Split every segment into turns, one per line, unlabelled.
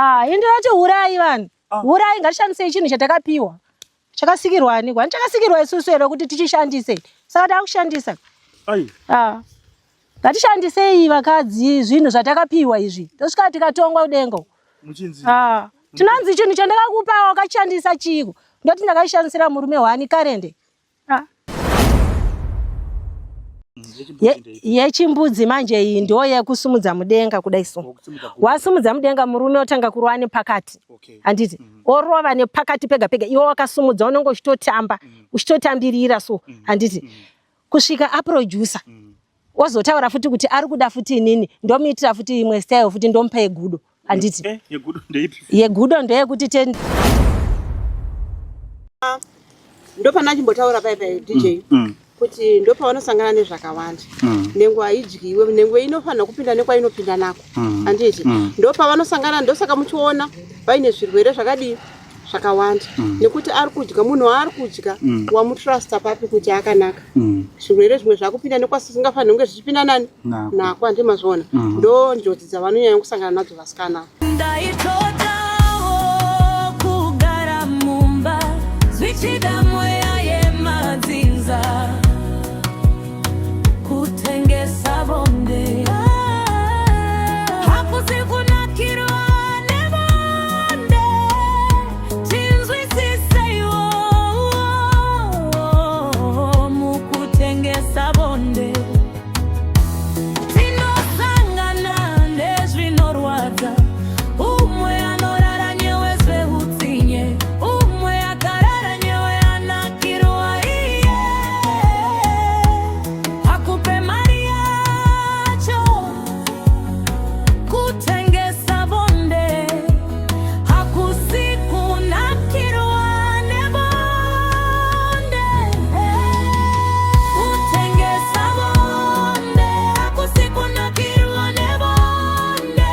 Ah, ini ndinoti hurai vanhu.
Ah.
Hurai ngatishandisei chinhu chatakapiwa. Chakasikirwa ani? Kwani chakasikirwa isusu here kuti tichishandise? Saka takushandisa.
Ai.
Ah. Ngatishandisei vakadzi zvinhu zvatakapiwa izvi. Tosvika tikatongwa kudenga.
Muchinzi.
Ah. Tinonzi chinhu chandakakupa wakachishandisa chiiko? Ndoti ndakachishandisira murume wani karende. Ah. Yechimbudzi manje iyi ndo yekusumudza mudenga kudai so. Wasumudza mudenga murume otanga kurova nepakati. Handiti? Orova nepakati pega pega iwe wakasumudza unenge uchitotamba, uchitotambirira so. Handiti? Kusvika aproducer. Ozotaura futi kuti ari kuda futi inini ndomuitira futi imwe style futi ndomupa yegudo. Handiti?
Yegudo ndeipi?
Yegudo ndeyekuti ten
Ndopana chimbotaura pai pai DJ kuti ndopavanosangana nezvakawanda. Nhengo haidyiwe, nhengo inofanira kupinda nekwainopinda nako. Handiti? Ndopavanosangana, ndosaka muchiona vaine zvirwere zvakadii zvakawanda. Nekuti ari kudya, munhu waari kudya wamutrusta papi kuti akanaka. Zvirwere zvimwe zvakupinda nekwasisingafaniri kunge zvichipinda nani nako, handiti mazviona? Ndo njodzi dzavanonyanya kusangana nadzo vasikana.
Ndaitodawo kugara mumba zvichida mweya yemadzinza kutengesa bonde hakusi kunakirwa nebonde tinzwisiseiwo mukutengesa bonde tinosangana nezvinorwadza umwe anorara newe zveutsinye umwe akarara newe anakirwa iye akupe mari yacho kutengesa bonde hakusi kunakirwa nebonde kutengesa bonde hakusi kunakirwa nebonde.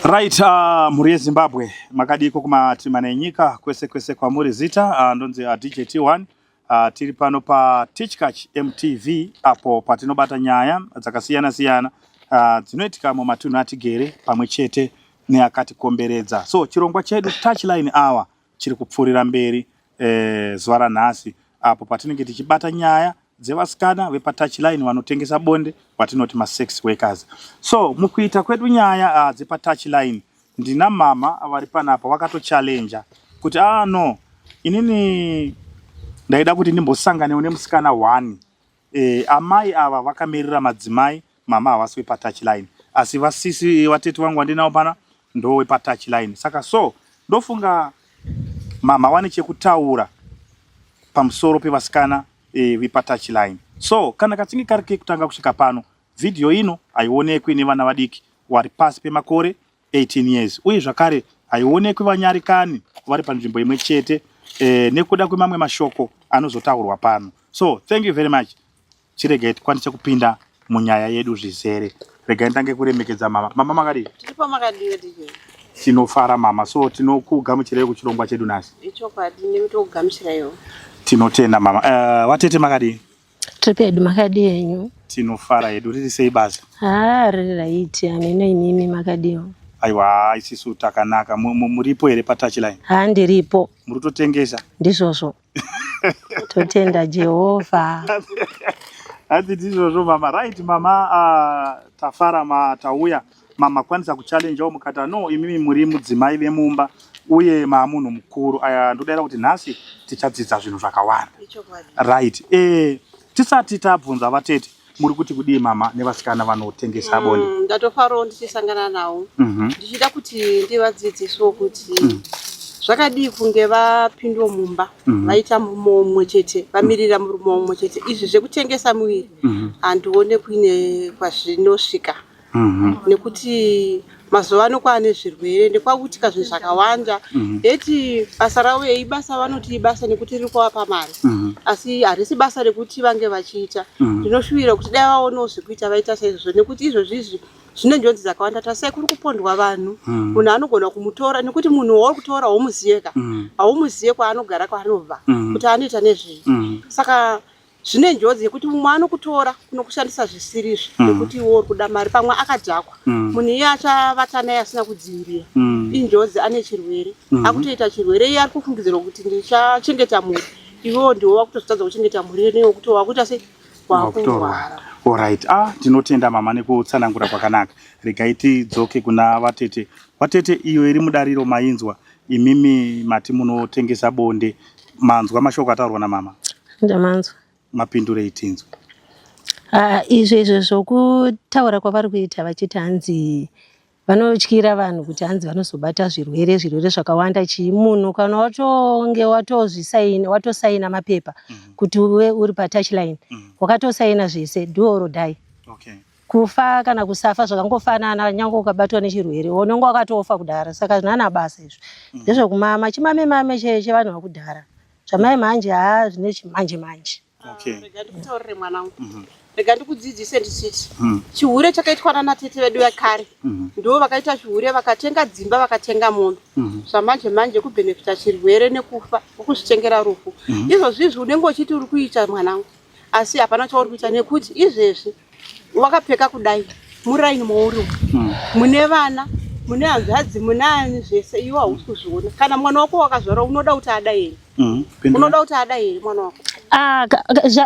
Right, mhuri yeZimbabwe makadiko kumativi mana enyika kwese kwese kwamuri. Zita ndonzi DJ T1. Tiri pano pa Tichkach MTV apo patinobata nyaya dzakasiyana siyana dzinoitika mumatunhu atigere pamwe chete neakatikomberedza. So chirongwa chedu Touchline Hour chiri kupfuurira mberi zuva ranhasi apo patinenge tichibata nyaya dzevasikana vepaTouchline vanotengesa bonde vatinoti masex workers. So mukuita kwedu nyaya dzepaTouchline ndina mama vari panapa vakatochallenja kuti no, inini ndaida kuti ndimbosanganewo nemusikana one. Amai ava vakamirira madzimai, mama havasi vepaTouchline, asi vasisi vatete vangu vandinawo pana ndo wepaTouchline. Saka so ndofunga mama vane chekutaura pamusoro pevasikana vepaTouchline. So kana kachinge kari kekutanga kusvika pano, vhidhiyo ino haionekwi nevana vadiki vari pasi pemakore 18 years, uye zvakare haionekwi vanyarikani vari panzvimbo imwe chete nekuda kwemamwe mashoko anozotaurwa pano. So thank you very much. Chiregai tikwanise kupinda munyaya yedu zvizere. Regai nditange kuremekedza mama. Mama makadii?
Tiripo, makadiwe DJ?
Tinofara mama. So tinokugamuchirai kuchirongwa chedu nhasi.
Ichokwadi, nemitokugamuchiraiwo.
Tinotenda mama. Vatete makadii?
Tiri pedu, makadii henyu?
Tinofara hedu. Riri sei basa?
Ah, riri raiti hameno, imimi makadiwo?
Aiwa, isisu takanaka. Muripo here paTouchline?
Ha, ndiripo.
Muri kutotengesa?
Ndizvozvo. Totenda Jehovha.
Hati ndizvozvo mama. Right mama, tafara tauya. Mama kwanisa kuchallengewo mukati no, imimi muri mudzimai vemumba uye maamunhu mukuru. Aya ndodaira kuti nhasi tichadzidza zvinhu zvakawanda.
Ichokwadi.
Right. Tisati tabvunza vatete, muri kuti kudii mama nevasikana vanotengesa bonde?
Ndatofarawo ndichisangana nawo. Ndichida kuti ndivadzidzisewo kuti zvakadii kunge vapindwa mumba vaita murume mumwe chete, vamirira murume mumwe chete. Izvi zvekutengesa muviri handione kuine kwazvinosvika nekuti mazuva ano kwaane zvirwere nekwakuitika zvinhu zvakawanda. Heti basa ravo ibasa, vanoti ibasa nekuti riri kuvapa mari, asi harisi basa rekuti vange vachiita. Ndinoshuvira kuti dai vaonawo zvekuita vaita saizvozvo, nekuti izvozvi izvi zvine njodzi dzakawanda. Tasai kuri kupondwa vanhu. Munhu anogona kumutora, nekuti munhu wauri kutora haumuziye ka, haumuziye kwaanogara, kwaanobva, kuti anoita nezvei. Saka Zvine njodzi yekuti mumwe anokutora kunokushandisa zvisirizvo nekuti iwe uri kuda mari, pamwe akadhakwa. Munhu iye achavata naye asina kudzivirira. Injodzi, ane chirwere. Akutoita chirwere iye ari kufungidzirwa kuti ndichachengeta mhuri. Iwewo ndiwe wakutozotadza kuchengeta mhuri yedu nekuti wakuita sei? Wakurwara.
Alright. Ah, tinotenda mama nekutsanangura kwakanaka. Regai tidzoke kuna vatete. Vatete iyo iri mudariro mainzwa imimi mati munotengesa bonde. Manzwa mashoko ataurwa namama?
Ndamanzwa.
Mapindurei tinzwe.
Ah, izvo izvo zvokutaura kwavari kuita vachiti hanzi vanotyira vanhu kuti hanzi vanozobata zvirwere zvirwere zvakawanda chii munhu kana watonge watozvisaina watosaina mapepa kuti uve uri patouchline wakatosaina zvese do or die.
Okay.
Kufa kana kusafa zvakangofanana nyange ukabatwa nechirwere unenge wakatofa kudhara saka hazvina basa izvo ndezvekumama chimame mame chevanhu vakudhara zvamai manje haa zvine chimanje manje.
Okay.
Rega ndikutaurire mwanangu. Rega ndikudzidzise ndichiti chihure chakaitwa nana tete vedu vekare ndivo vakaita chihure vakatenga dzimba vakatenga mombe zvamanje manje kubhenefita chirwere nekufa kuzvitengera rufu. Izvozvi izvi unenge uchiti uri kuita mwanangu asi hapana chauri kuita nekuti izvezvi wakapfeka kudai muraini mauri umu mune vana mune hanzvadzi mune ani zvese iwe hausi kuzviona. Kana mwana wako wakazvara unoda kuti ada here? Unoda kuti ada here mwana wako?
Ah,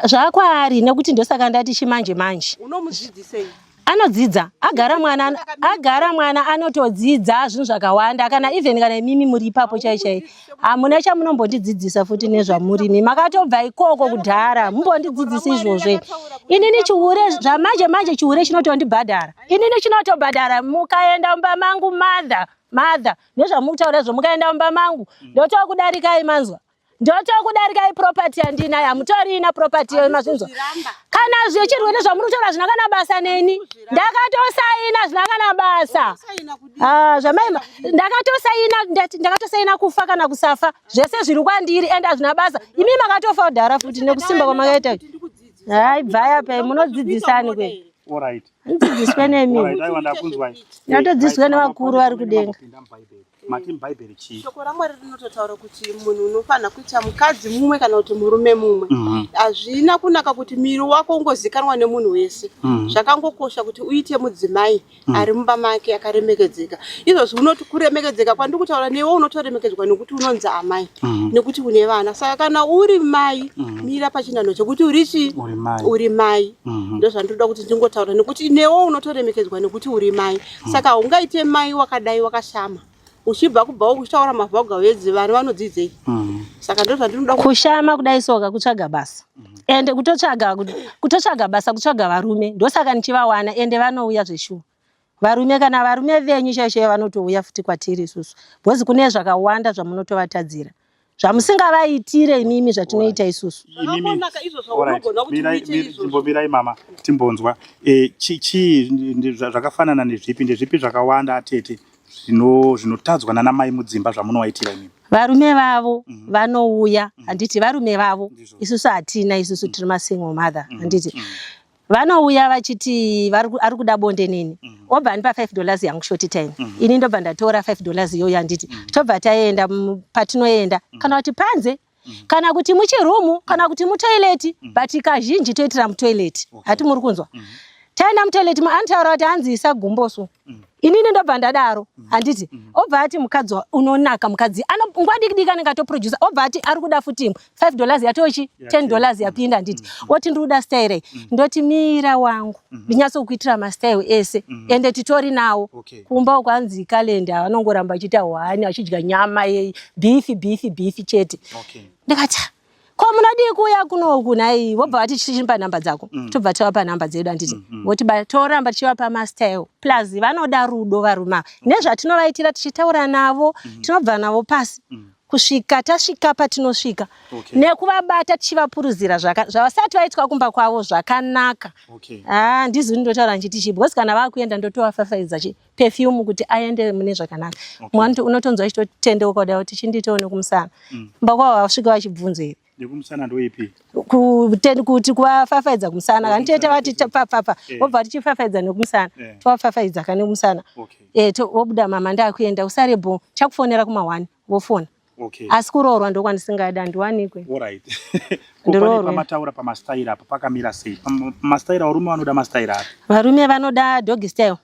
zvakwaari nekuti ndosaka ndati chimanje manje.
Unomudzidzisei?
Anodzidza, agara mwana, agara mwana anotodzidza zvinhu zvakawanda kana even kana imimi muri ipapo chai chai. Hamuna chamunombondidzidzisa futi nezvamuri imi. Makatobva ikoko kudhara, mumbondidzidzisa izvozvo. Inini chihure zvamanje manje chihure chinotondibhadhara. Inini chinotobhadhara mukaenda mumba mangu mother, mother nezvamukutaura izvo mukaenda mumba mangu ndotokudarikai manzwa. Ndotokudarikai property yandinayo, hamutorina property iyoyo mazvinzwa. Kana zvechirwere zvamuri kutaura hazvina kana basa neni. Ndakatosaina hazvina kana basa. Ah, zvamai ndakatosaina ndakatosaina kufa kana kusafa zvese zviri kwandiri and hazvina basa. Imi makatofa kudhara futi nekusimba kwamakaita. Hai bvai apa munodzidzisani kwe.
Alright.
Ndidzidziswe nemi.
Alright, aiwa ndakunzwai.
Ndatodzidziswa nevakuru vari kudenga.
Mati mubhaibheri chii?
Shoko raMwari rinototaura kuti munhu unofanira kuita mukadzi mumwe kana kuti murume mumwe. Hazvina kunaka kuti miri wako ungozikanwa nemunhu wese. Zvakangokosha kuti uite mudzimai ari mumba make akaremekedzeka. Izvozvi unoti kuremekedzeka kwandiri kutaura newe unotoremekedzwa nekuti unonzi amai nekuti une vana. Saka kana uri mai mira pachinhanho chekuti uri chii?
Uri mai.
Uri mai. Ndozvandinoda kuti ndingotaura nekuti newe unotoremekedzwa nekuti uri mai. Saka haungaite mai wakadai wakashama uchibva kubva uchitaura mavhaga wedzi vana vanodzidzei? Saka ndozvandinoda
kushama kudai soka kutsvaga basa. Ende kutotsvaga basa kutsvaga varume ndosaka ndichivawana ende vanouya zveshuwa. Varume kana varume venyu chaivo chaivo vanotouya futi kwatiri isusu because kune zvakawanda zvamunotovatadzira zvamusingavaitire imimi zvatinoita isusu.
Zvakangonaka izvo zvaunogona kuti uite izvozvo.
Timbomirai mama timbonzwa. Chii zvakafanana nezvipi ndezvipi zvakawanda atete zvinotadzwa nana mai mudzimba zvamunovaitira imimi?
Varume vavo vanouya handiti varume vavo isusu hatina isusu tiri masingle mother handiti. Vanouya vachiti ari kuda bonde neni. Obva andipa five dollars yangu short time. Ini ndobva ndatora five dollars iyoyo handiti. Tobva taenda patinoenda kana kuti panze kana kuti muchirumu kana kuti mutoilet but kazhinji toitira mutoilet. Hati muri kunzwa? Taenda mutoilet anotaura kuti hanzi isa gumboso. Inini ndobva ndadaro handiti. Obva ati mukadzi unonaka mukadzi nguva diki diki anenge atoproducer obva ati ari kuda futi imwe five dollars yatochi ten dollars yapinda handiti. Oti ndiri kuda style iyi. Ndoti mira wangu ndinyatsokuitira mastyle ese ende titori nawo. Kumba uko hanzi calendar vanongoramba vachiita hwani vachidya nyama yei beef beef beef chete. Ndikati ko munodii kuuya kunoku nhai? Vobva vati tichipa nhamba dzako. Tobva tavapa nhamba dzedu handiti. Voti toramba tichivapa mastyle plus vanoda rudo varume ava. Nezvatinovaitira tichitaura navo tinobva navo pasi kusvika tasvika patinosvika. Nekuvabata tichivapuruzira zvavasati vaitwa kumba kwavo zvakanaka. Ah, ndizvo ndinotaura ndichiti chii because kana vakuenda ndotovafafaidza chi perfume kuti aende mune zvakanaka. Mwana unotonzwa achitotendeuka kudai kuti chinditewo nekumusana. Kumba kwavo vasvika vachibvunza here?
Nekumusana ndoipi?
Kuti kuvafafaidza kumusana. Kana tete vati papa, vobva tichifafaidza nekumusana. Tovafafaidza ka nekumusana. Vobuda mama ndakuenda usare bo. Chakufonera kuma 1 vofona.
Okay.
Asi kuroorwa ndokwandisingadi, handiwanikwe.
Alright. Ko pane
Ndiroorwe.
pamataura pamastaira apa pakamira sei? Pamastaira varume vanoda mastaira api?
Varume vanoda doggy style.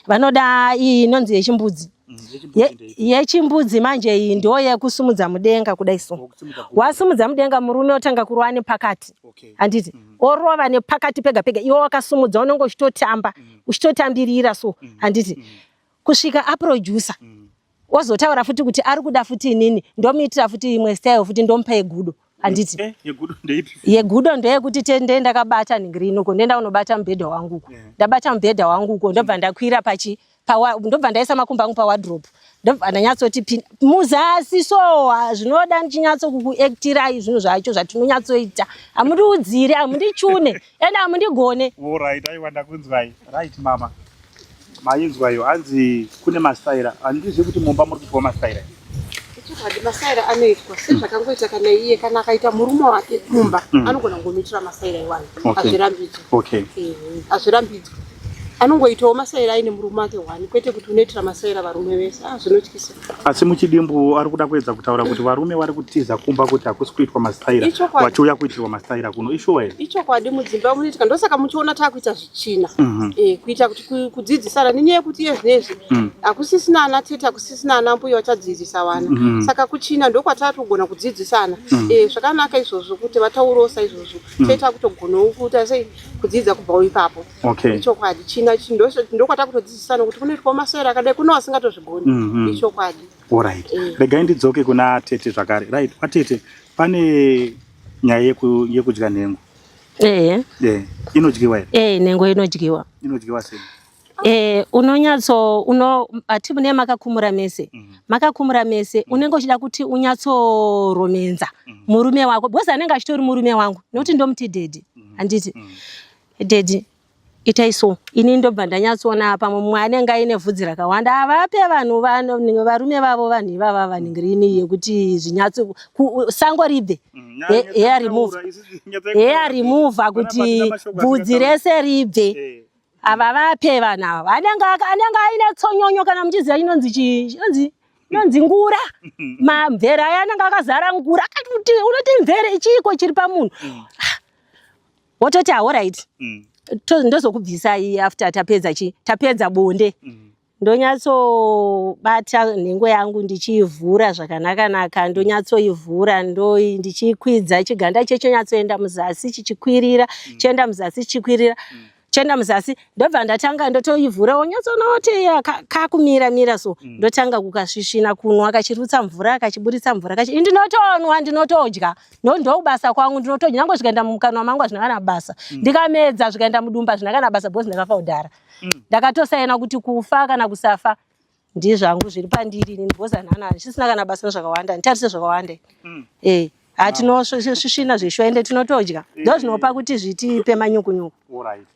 Vanoda iyi inonzi yechimbudzi. Yechimbudzi manje iyi ndo yekusumudza mudenga kudai so.
Wokusimudza gumbo.
Wasimudza mudenga murume otanga kurova nepakati.
Okay.
Handiti? Orova nepakati pega pega iwe wakasumudza unenge uchitotamba, uchitotambirira so. Handiti? Kusvika aproducer. Ozotaura futi kuti ari kuda futi inini ndomuitira futi imwe style futi ndomupa yegudo. Handiti?
Yegudo ndeipi?
Yegudo ndeyekuti tende ndakabata nhingirini uko ndoenda kunobata mubhedha wangu uko. Ndabata mubhedha wangu uko ndobva ndakwira pachi pawa, ndobva ndaisa makumbo angu pawardrobe ndobva ndanyatsoti pin muzasi so zvinoda ndichinyatso kukuactirai zvinhu zvacho zvatinonyatsoita hamundiudzire hamundichune ende hamundigone.
Alright, aiwa ndakunzwai. Right mama. Mainzwa iyo hanzi kune mastaira. Handizivi kuti mumba muri kupiwa mastaira.
Ichokwadi masaira anoitwa sezvakangoita kana iye kana akaita murume wake mumba anogona kungomuitira masaira iwayo. Hazvirambidzwi. Hazvirambidzwi. Anongoitawo masaira aine murume wake one kwete kuti unoitira masaira varume vese. Zvinotyisa.
Asi muchidimbu ari kuda kuedza kutaura kuti varume vari kutiza kumba kuti hakusi kuitwa mastaira
Ichokwadi.
vachiuya kuitirwa mastaira kuno. Ishuwa here?
Ichokwadi mudzimba munoitika ndosaka muchiona taakuita zvichina. Kuita kuti kudzidzisana nenyaya yekuti iye zvinezvi hakusisina ana tete hakusisina ana mbuya vachadzidzisa vana. Saka kuchina ndokwatatogona kudzidzisana. Zvakanaka izvozvo kuti vataurewo saizvozvo. Tete takutogonawo kuita sei kudzidza kubvawo ipapo. Ichokwadi china ndokwatakutodzidzisana kuti kunoitwa masaira akadai kune vasingatozvigoni. Ichokwadi.
Alright. Regai ndidzoke kuna tete zvakare. Right, vatete pane nyaya yekudya nhengo. Inodyiwa here?
Nhengo inodyiwa.
Inodyiwa sei?
Unonyatso uno ati mune makakumura mese. Makakumura mese unenge uchida kuti unyatsoromenza murume wako because anenge achitori murume wangu nekuti ndomuti daddy. Handiti? Daddy itai so ini ndobva ndanyatsoona pamwe mumwe anenge aine vhudzi rakawanda avape vanhu varume vavo vanhu ivava vanhingirini yekuti zvinyatso sango ribve. Hair remove. Hair remove kuti bvudzi rese ribve. Ava vape vanhu ava anenge aine tsonyonyo kana muchiziva inonzi chii inonzi inonzi ngura. Mamvere aya anenge akazara ngura akati unoti mvere chiiko chiri pamunhu. Wototi alright. Ndozokubvisai after tapedza chi tapedza bonde. Ndonyatsobata nhengo yangu ndichiivhura zvakanaka-naka, ndonyatsoivhura ndichikwidza chiganda chechonyatsoenda muzasi chichikwirira, chienda muzasi chichikwirira, chienda muzasi, ndobva ndatanga ndotoivhura wonyatsoona kuti kakumira mira so, ndotanga kukasvisvina kunwa kachirutsa mvura kachiburitsa mvura kachi ndinotonwa ndinotodya. Ndokubasa kwangu ndinotodya nyange zvikaenda mumukanwa mangu hazvina kana basa. Ndikamedza zvikaenda mudumba hazvina kana basa because ndakafa kudhara. Ndakatosaina kuti kufa kana kusafa ndizvangu zviri pandiri inini because hanhana zvisina kana basa nezvakawanda nditarise zvakawanda. Hatinosvisvina zveshuwa ende tinotodya. Ndozvinopa kuti zvitipe manyukunyuku.
Alright.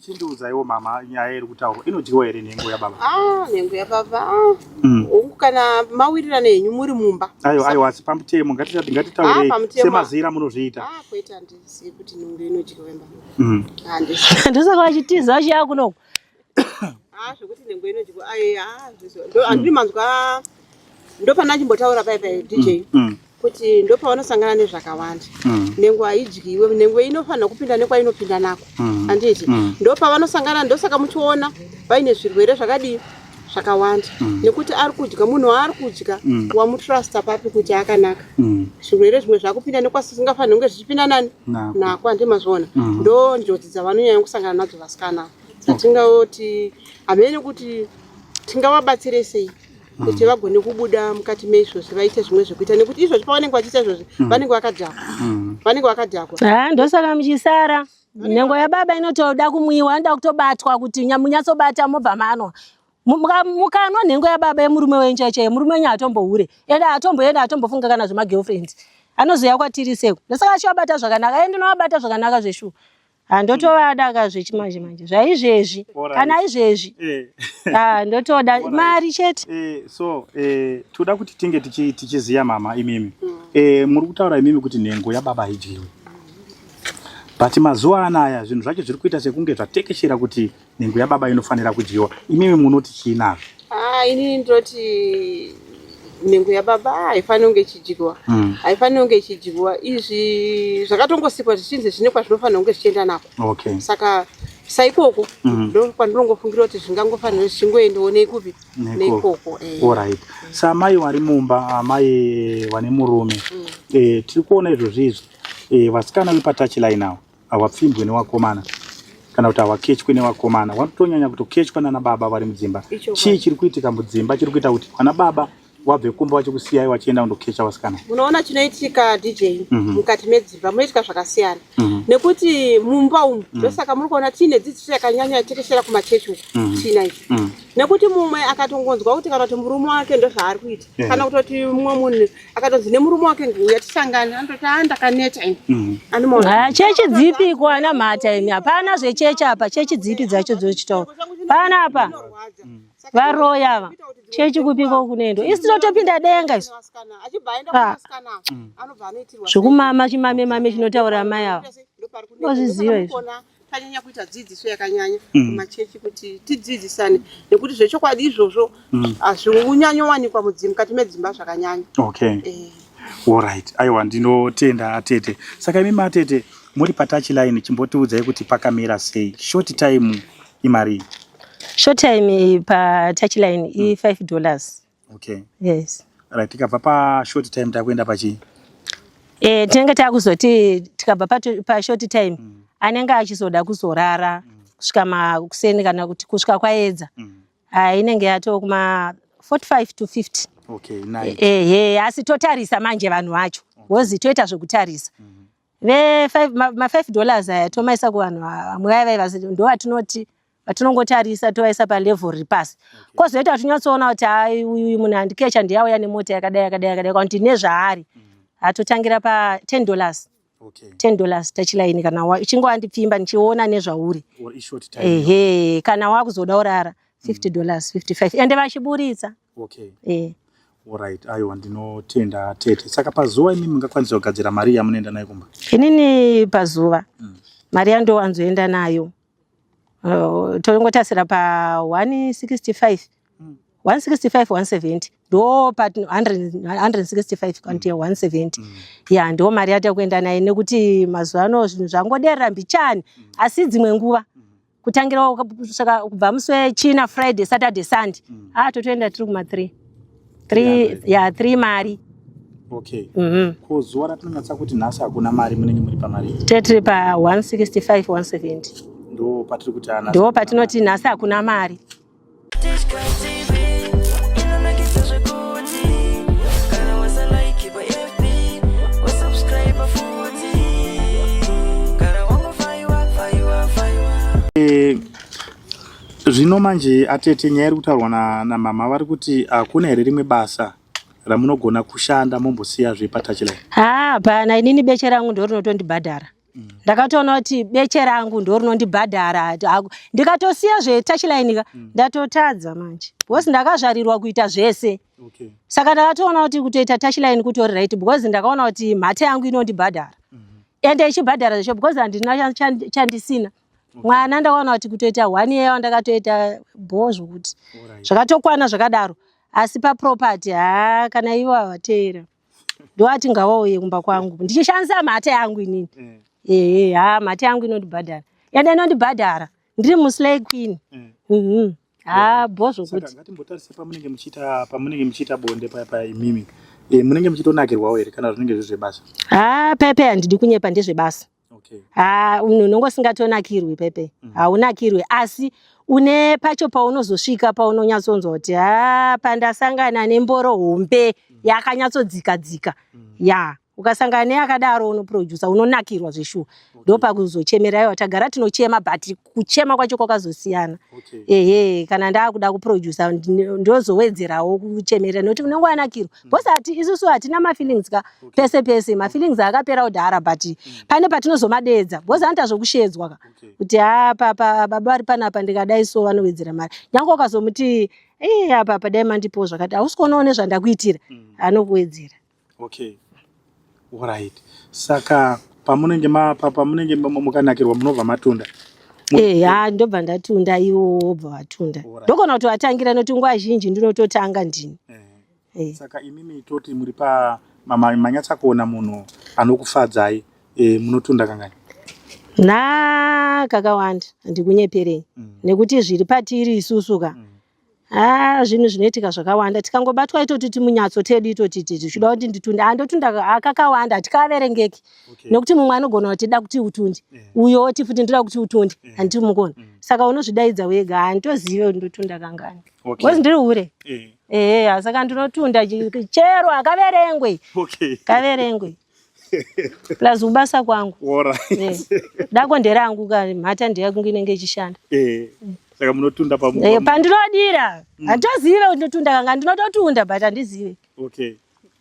Chindiudzaiwo mama nyaya iri kutaurwa inodyiwa here nhengo yababa?
Nhengo yababa. Hongu kana mawirirana henyu muri mumba.
Aiwa, aiwa, asi pamutemo ngatitaurei semazira munozviita.
Kwete handizivi kuti nhengo inodyiwa imba.
Ndosaka vachitiza vachiya kunoku.
Zvekuti nhengo inodyiwa, ai, handiri manzwa ndopana chimbotaura pai pai DJ. Kuti ndopavanosangana nezvakawanda. Nhengo haidyiwe, nhengo inofanira kupinda nekwainopinda nako. Handiti? Ndopavanosangana, ndosaka muchiona vaine zvirwere zvakadii zvakawanda. Nekuti ari kudya, munhu waari kudya wamutrusta papi kuti akanaka. Zvirwere zvimwe zvakupinda nekwasisingafaniri kunge zvichipinda nani? Nako, handiti mazviona? Ndo njodzi dzavanonyanya kusangana nadzo vasikana. Dzatingati hamene kuti tingavabatsire sei kuti vagone kubuda mukati meizvozvi vaite zvimwe zvekuita nekuti izvozvi pavanenge vachiita izvozvi vanenge vakadhakwa. Vanenge vakadhakwa.
Ndosaka muchisara. Nhengo yababa inotoda kumwiwa, inoda kutobatwa kuti munyatsobata mobva manwa. Mukanwa nhengo yababa yemurume wenyu chaiyo chaiyo, murume wenyu haatombohure. Ende haatomboenda, haatombofunga kana zvemagirlfriend. Anozouya kwatiri seko. Ndosaka achivabata zvakanaka. Ndinovabata zvakanaka zveshuwa. Ndotovada ka zvechimanje manje zvaizvezvi kana izvezvi. Ndotoda mari chete.
So toda kuti tinge tichiziya mama imimi. Muri kutaura imimi kuti nhengo yababa haidyiwi. But mazuva anaya zvinhu zvacho zviri kuita sekunge zvatekeshera kuti nhengo yababa inofanira kudyiwa. Imimi munoti chii nazvo?
Inini ndinoti nhengo yababa haifaniri kunge ichidyiwa. Haifaniri kunge ichidyiwa. Izvi zvakatongosikwa zvichinzi zvine kwazvinofanira kunge zvichienda nako.
Okay.
Saka saikoko ndo kwandinongofungira kuti zvingangofanira zvichingoendawo neikupi neikoko. Eh.
Alright. Samai vari mumba, amai vane murume. Eh, tiri kuona izvozvi izvi. Eh, vasikana vepatouchline avo hawapfimbwe newakomana kana kuti hawakechwe nevakomana vanotonyanya kutokechwa nana baba vari mudzimba. Chii chiri kuitika mudzimba chiri kuita kuti vana baba wabve kumba vachikusiyai vachienda kundokecha vasikana?
Munoona chinoitika DJ mukati medzimba munoitika zvakasiyana nekuti mumba umu ndosaka muri kuona tiine dzidziso yakanyanya yatekeshera kumachechi uku tiina izvi nekuti mumwe akatongonzwa kuti kana kuti murume wake ndozvaari kuita kana kutoti mumwe munhu akatonzi nemurume wake nguya tisangane anototi a ndakaneta ini. Anomaona.
Ah, chechi dzipi ko ana mhata imi? Hapana zvechechi apa. Chechi dzipi dzacho dzochitaura pana apa? Varoyi ava. Chechi kupiko kunoendwa? Isu tinotopinda denga isu. Ah. Zvekumama chimame mame chinotaura amai ava. Ozviziva izvi.
Tanyanya kuita dzidziso yakanyanya kumachechi kuti tidzidzisane nekuti zvechokwadi izvozvo hazviunyanyowanikwa mukati medzimba zvakanyanya.
Okay. Alright. Aiwa, ndinotenda atete. Saka imi matete muri patouchline, chimbotiudzai kuti pakamira sei. Short time imari?
Short time patouchline i5 dollars.
Okay.
Yes.
Right, tikabva pa short time takuenda pachi?
Tinenge takuzoti tikabva pa short time anenge achizoda kuzorara kusvika makuseni kana kuti kusvika kwaedza. Inenge yato kuma 45 to 50.
Okay, nice.
Ehe, asi totarisa manje vanhu vacho. Wozi toita zvekutarisa. Ve five, ma 5 dollars aya tomaisa kuvanhu vamwe vaya vaiva ndo vatinoti vatinongotarisa tovaisa palevel riri pasi. Kwozoita tinyatsoona kuti hai uyu munhu andikecha ndiyauya nemota yakadai yakadai yakadai kana kuti nezvaari. Atotangira pa 10 dollars.
Okay.
10 dollars touchline kana uchinge wandipfimba ndichiona nezvauri.
Or short time.
Ehe, kana wakuzoda urara 50 dollars, 55 ende vachiburitsa.
Okay.
Alright,
aiwa ndinotenda tete. Saka pazuva imi mungakwanisa kugadzira mari yamunoenda nayo kumba?
Inini pazuva mari yandowanzoenda nayo tongotasira pa 165 165 170 ndo pa 165 kana kuti 170 ya ndo mari yatakuenda nayo nekuti mazuva ano zvinhu zvangoderera mbichani asi dzimwe nguva kutangira saka kubva musi wechina Friday, Saturday, Sunday totoenda tiri kuma 3 3 ya 3 mari.
Okay. Ko zuva ratinonyatsa kuti nhasi hakuna mari munenge muri pamari?
Tetiri pa 165 170.
Ndo patiri kuti ana.
Ndo patinoti nhasi hakuna mari.
Tichkach TV inonakidza zvekuti kana wasalike pa FB wasubscribe futi kana wangofaiwa faiwa faiwa.
Zvino manje atete, nyaya iri kutaurwa namama vari kuti hakuna here rimwe basa ramunogona kushanda mombosiya zvepatouchline?
Ha, hapana. Inini beche rangu ndo rinotondibhadhara. Ndakatoona kuti beche rangu ndo rinondibhadhara. Ndikatosiya zvetouchline ka ndatotadza manje because ndakazvarirwa kuita zvese.
Okay.
Saka ndakatoona kuti kutoita touchline kutori right because ndakaona kuti mhata yangu inondibhadhara ende ichibhadhara zvacho because handina chandisina. Mwana ndakaona kuti kutoita one year ndakatoita bho zvokuti zvakatokwana zvakadaro. Asi paproperty ha kana ivo havateera ndovati ngavauye kumba kwangu ndichishandisa mhata yangu inini. Ehe, ha mhata yangu inondibhadhara ende inondibhadhara ndiri muslay queen. Ha bho
Saka
zvokuti.
Ngatimbotarise pamunenge muchiita bonde paya paya imimi munenge muchitonakirwawo here kana zvinenge zviri zvebasa?
Ha, pepe handidi kunyepa, ndezvebasa.
Okay.
Ha, munhu unonge usingatonakirwi pepe, haunakirwi asi une pacho paunozosvika paunonyatsonzwa kuti ha pandasangana nemboro hombe yakanyatsodzika dzika ya ukasangana neyakadaro unoprodusa unonakirwa zveshuwa. Ndopakuzochemera iwa tagara tinochema but kuchema kwacho kwakazosiyana.
Okay.
Ehe, kana ndaakuda kuprodusa ndozowedzerawo kuchemerera nekuti unenge wanakirwa because hati isusu hatina mafeelings ka pese pese mafeelings akapera kudhara but pane patinozomadedza because anoita zvokushedzwa ka kuti ha papa baba vari panapa ndikadai so vanowedzera mari nyange ukazomuti ee apa apa dai mandipowo zvakati hausi kuonawo nezvandakuitira anokuwedzera.
Okay, alright. Saka pamunenge mukanakirwa munobva matunda?
Eh, ha ndobva ndatunda iwo wobva watunda.
Alright.
Ndogona kutovatangira nekuti nguva zhinji ndinototanga ndini. Eh.
Saka imimi toti muri pa manyatsa kuona munhu anokufadzai e, munotunda kangani?
Na kakawanda handikunyeperei nekuti zviri patiri isusu ka Ah, zvinhu zvinoitika zvakawanda tikangobatwa itoti munyatso tedu itoti tichida kuti nditunde handotunda kakawanda hatikaverengeki
Okay.
nekuti mumwe anogona kuti da kuti utunde uyo oti futi ndoda kuti utunde handiti mukona saka unozvidaidza wega handitozive kuti ndotunda kangani
Okay.
because ndiri hure
Eh.
ehe saka ndinotunda chero akaverengwe
Okay.
kaverengwe plus kubasa kwangu
Alright.
Eh, dako nderangu ka mhata ndeyangu inenge ichishanda
Eh. Saka munotunda pamu.
Eh, pandinodira handitozive kuti ndotunda kanga ndinototunda but handizive
Okay.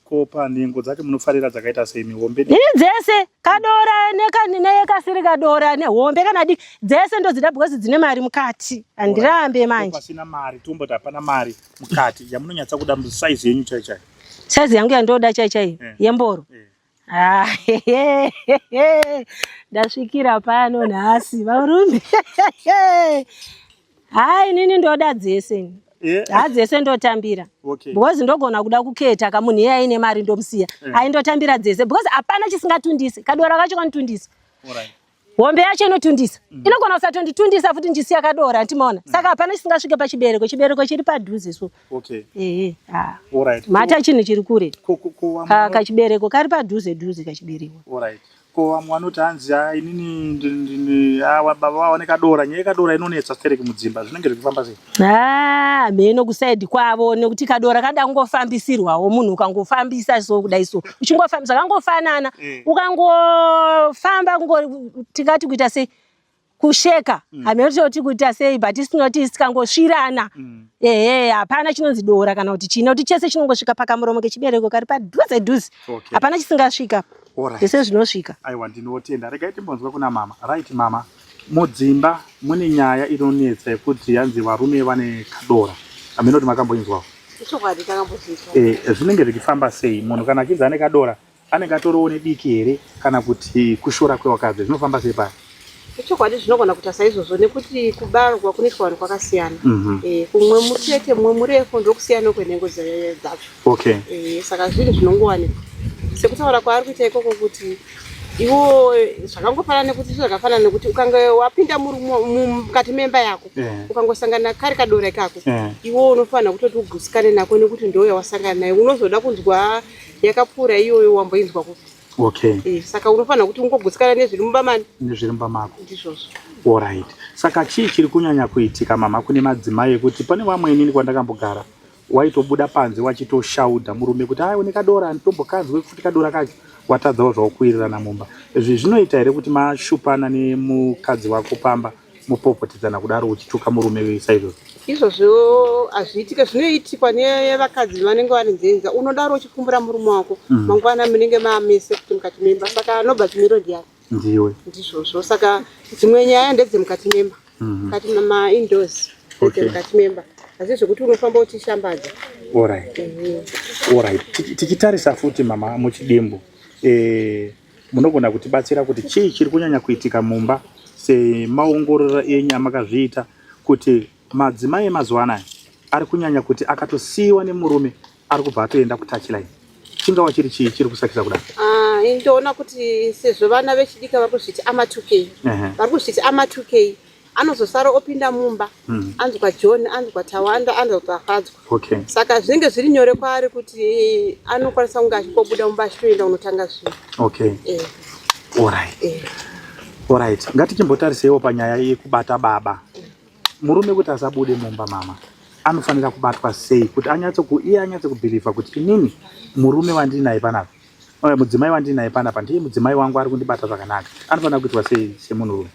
Ko panhengo dzake munofarira dzakaita sei mihombe?
ini dzese kadora nekasiri kadora nehombe kana diki dzese ndodzida because dzine mari mukati handirambe
Ko
manje
Pasina mari tomboti hapana mari mukati yamunonyatsa kuda size yenyu chai chai.
saizi yangu yandoda chai chai
Eh.
yemboro
Eh.
Ah, ndasvikira pano nhasi varume hai inini ndoda dzese ini.
Eh.
ha dzese ndotambira
Okay.
because ndogona kuda kuketa kamunhu iye aine mari ndomusiya aindotambira dzese because hapana chisingatundisi kadora kacho kanotundisa
Alright.
hombe yacho inotundisa inogona kusatonditundisa futi ndichisiya kadora antimaona saka hapana chisingasvike pachibereko chibereko chiri padhuze so
Okay.
ehe ah.
Alright.
mhata chinhu chiri kure
Ko ko ko vamwe
Kachibereko kari padhuze dhuze kachibereko
Alright. Ko vamwe vanoti hanzi "Ah, inini awa baba vaone kadora nyaya yekadora inonetsa stereki mudzimba zvinenge zvichifamba sei?
Ah, mheno kusaidi kwavo nekuti kadora kada kungofambisirwawo munhu ukangofambisa so kudai so uchingofambisa zvakangofanana
Eh.
ukangofamba tingati kuita sei kusheka hameno tinoti kuita sei but isinoti tikangosvirana ehe hapana chinonzi dora kana kuti chii nekuti chese chinongosvika pakamuromo kechibereko kari padhuze dhuze
Okay.
hapana chisingasvika
Alright.
zvese zvinosvika
Aiwa ndinotenda. Regai timbonzwa kuna mama. Right mama. Mudzimba mune nyaya inonetsa yekuti yanzi varume vane kadora. Hameno kuti makamboinzwawo.
Ichokwadi takambozvinzwa.
Eh, zvinenge zvichifamba sei munhu kana achinzi ane kadora anenge atoriwo nediki here kana kuti kushora kwevakadzi zvinofamba sei paya?
Ichokwadi zvinogona kuita saizvozvo nekuti kubarwa kunoitwa vanhu kwakasiyana.
Mhm.
Kumwe mutete mumwe murefu ndokusiyana kwenhengo dzacho.
Okay.
Saka zvinhu zvinongowanikwa sekutaura kwaari kuita ikoko kuti iwo zvakangofanana nekuti zvakafanana nekuti ukange wapinda mukati memba yako ukangosangana kari kadora ikako iwo unofanira kutoti ugutsikane nako nekuti ndo yawasangana nayo unozoda kunzwa yakapfuura iyoyo wamboinzwa kupi.
Okay.
Saka unofanira kuti ungogutsikana nezviri mumba mani
Nezviri mumba mako.
Ndizvozvo.
Alright. Saka chii chiri kunyanya kuitika mama kune madzimai ekuti pane vamwe inini kwandakambogara waitobuda panze wachitoshaudha murume kuti ai une kadora nditombokanzwe futi kadora kacho watadzawo zvawokuwirirana mumba. Izvi zvinoita here kuti mashupana nemukadzi wako pamba mupopotedzana kudaro uchituka murume saizvozvo?
Izvozvo hazviitike, zvinoitikwa nevakadzi vanenge vane nzenza. Unodaro uchikumbura murume wako mangwana munenge mamese kuti mukati memba, saka anobva chimiro ndiani?
Ndiwe.
Ndizvozvo. Saka dzimwe nyaya ndedzemukati memba, mukati maindoors, ndedzemukati memba, asi zvekuti unofamba uchishambadza.
Alright. Alright. Tichitarisa futi mama muchidimbu munogona kutibatsira kuti chii chiri kunyanya kuitika mumba semaongororo enyu amakazviita kuti madzimai emazuva anaya ari kunyanya kuti akatosiyiwa nemurume ari kubva atoenda kutouchline chingava chiri chii chiri kusakisa kudaro?
Ndoona kuti sezvo vana vechidiki vari kuzviti ama2K vari kuzviti ama2K anozosara opinda mumba anzwa John, anzwa Tawanda, anzwa Tafadzwa. Saka zvinenge zviri nyore kwaari kuti anokwanisa kunge achingobuda mumba achitoenda kunotanga zvinhu.
Okay. Alright. Alright. Ngatichimbotariseiwo panyaya yekubata baba. Murume kuti asabude mumba mama anofanira kubatwa sei kuti iye anyatso kubhilivha kuti inini murume wandinaye panapa, mudzimai wandinaye panapa ndiye mudzimai wangu ari kundibata zvakanaka. Anofanira kuitwa sei semunhurume?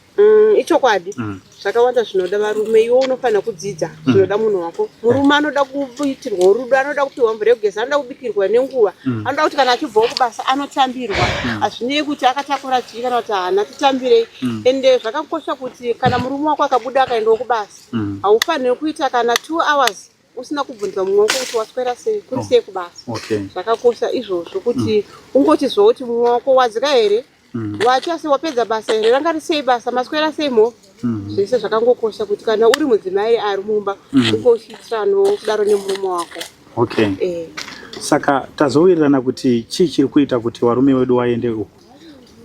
Ichokwadi zvakawanda zvinoda varume. Iwe unofanira kudzidza zvinoda munhu wako. Murume anoda kuitirwa rudo, anoda kupiwa mvura yekugeza, anoda kubikirwa nenguva, anoda kuti kana achibvawo kubasa anotambirwa. Hazvinei kuti akatakura chii kana kuti haana, titambirei. Ende zvakakosha kuti kana murume wako akabuda akaendawo kubasa, haufaniri kuita kana 2 hours usina kubvunza mumwe wako kuti waswera sei, kuri sei kubasa. Zvakakosha izvozvo kuti ungotizwawo kuti mumwe wako wadzika here, wacha sei, wapedza basa here, ranga risei basa, maswera sei mo. Zvese zvakangokosha kuti kana uri mudzimai ari mumba unge uchiitirano kudaro nemurume wako.
Okay. Saka tazowirirana kuti chii chiri kuita kuti varume vedu vaende uku?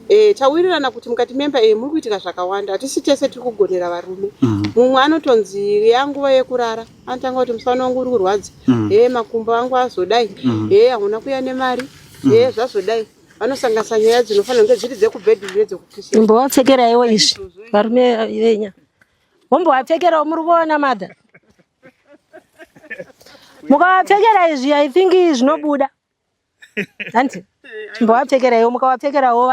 E, tawirirana kuti mukati memba iyi muri kuitika zvakawanda, hatisi tese tiri kugonera varume. Mumwe anotonzi yanguva yekurara anotanga kuti musana wangu uri kurwadza, hee makumbo angu azodai, hee hauna kuya nemari, hee zvazodai. Vanosanganisa nyaya dzinofanira kunge dziri dzekubhedhuru nedzekukisira.
Imbovapfekeraiwo izvi varume venya, vombovapfekerawo. Muri kuona madha, mukavapfekera izvi, I think zvinobuda hanti? Chimbovapfekeraiwo, mukavapfekerawo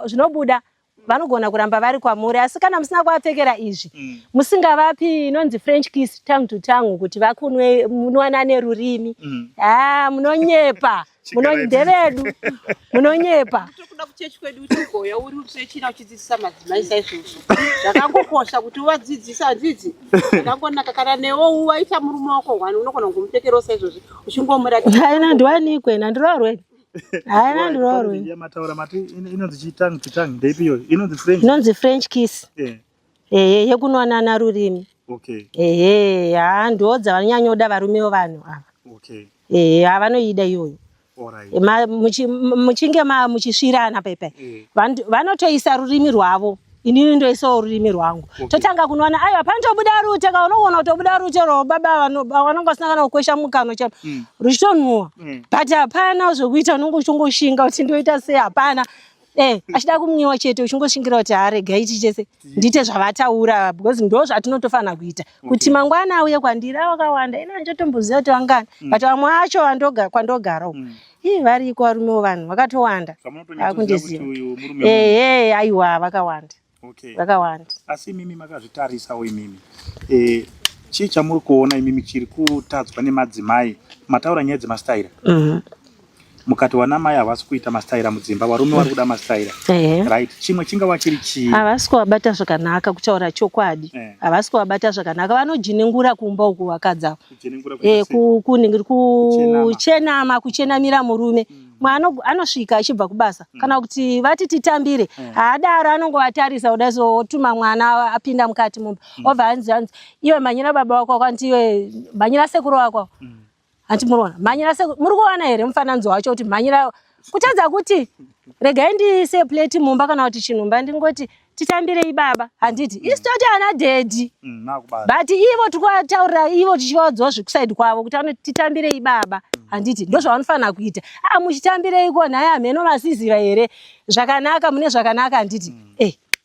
zvinobuda, vanogona kuramba vari kwamuri. Asi kana musina kuvapfekera izvi, musingavapi inonzi French kiss, tongue to tongue, kuti vakunwe munwanane rurimi, ha, munonyepa. Ndevedu, munonyepa.
Tokuda kuchechi kwedu kuti ugoya uri usechina uchidzidzisa madzimai saizvozvo. Zvakangokosha kuti uvadzidzise, hadzidzi zvakangonaka. Kana newo uwaita murume wako hwani, unogona kungomupfekerawo saizvozvi uchingomuratidza.
Haina, ndiwanikwe nandiroorwe, haina, ndiroorwe.
Mataura mati inonzi chi tongue to tongue, ndeipi iyoyo inonzi French?
Inonzi French kiss. Ehe, yekunwanana rurimi. Ehe, ha, ndo dzavanyanyoda varume vevanhu ava. Ehe, havanoida iyoyo. Muchinge muchisvirana pepe, vanotoisa rurimi rwavo, inini ndoisawo rurimi rwangu, totanga kunwana. Aiwa, panotobuda rute ka, unogona kutobuda rute rwo baba vanonga vasina kana kukwesha mukano chemo, ruchitonhuwa, but hapana zvokuita, unonge uchingoshinga kuti ndoita sei, hapana. Achida kumwiwa chete, uchingoshingira kuti haregai ichi chese ndiite zvavataura, because ndo zvatinotofanira kuita kuti mangwana auye kwandiri. Awakawanda, ina ndichotomboziva kuti vangani, but vamwe acho kwandogara uku, ii, variko varumewo, vanhu vakatowanda.
Zvamunotonyatsoziva kuti
Akundiziva.
uyu murume.
Ehe, aiwa, vakawanda. Vakawanda.
Asi imimi makazvitarisawo imimi, chii chamuri kuona imimi chiri kutadzwa nemadzimai? Mataura nyaya dzemastaira, mukati wana mai havasi kuita mastaira mudzimba, varume vari kuda mastaira. Right, chimwe chingava chiri chii?
Havasi kuvabata zvakanaka, kutaura chokwadi. Havasi kuvabata zvakanaka, vanojiningura kumba uku vakadzi ava.
Kujenengura
Eh,
kuita sei? Kuchenama.
Kuchenama, kuchenamira murume. Mwe anosvika achibva kubasa, kana kuti vati titambire, haadaro, anongovatarisa kudai so, otuma mwana apinda mukati mumba, obva anzi, "Iwe, mhanyira baba wako." Kwanti, "Iwe, mhanyira sekuru wako." Hanti muriona mhanyira sekuru? Muri kuona here mufananidzo wacho kuti mhanyira, kutadza kuti regai ndiise plate mumba kana kuti chinhumba, ndingoti titambirei baba, handiti? Isi toti ana daddy.
Nakubata.
But ivo tikuvataurira, ivo tichivaudzawo zvekusaidi kwavo kuti anoti titambirei baba, handiti? Ndo zvavanofanira kuita. A, muchitambireiko nhai? Hameno masiziva here zvakanaka, mune zvakanaka, handiti?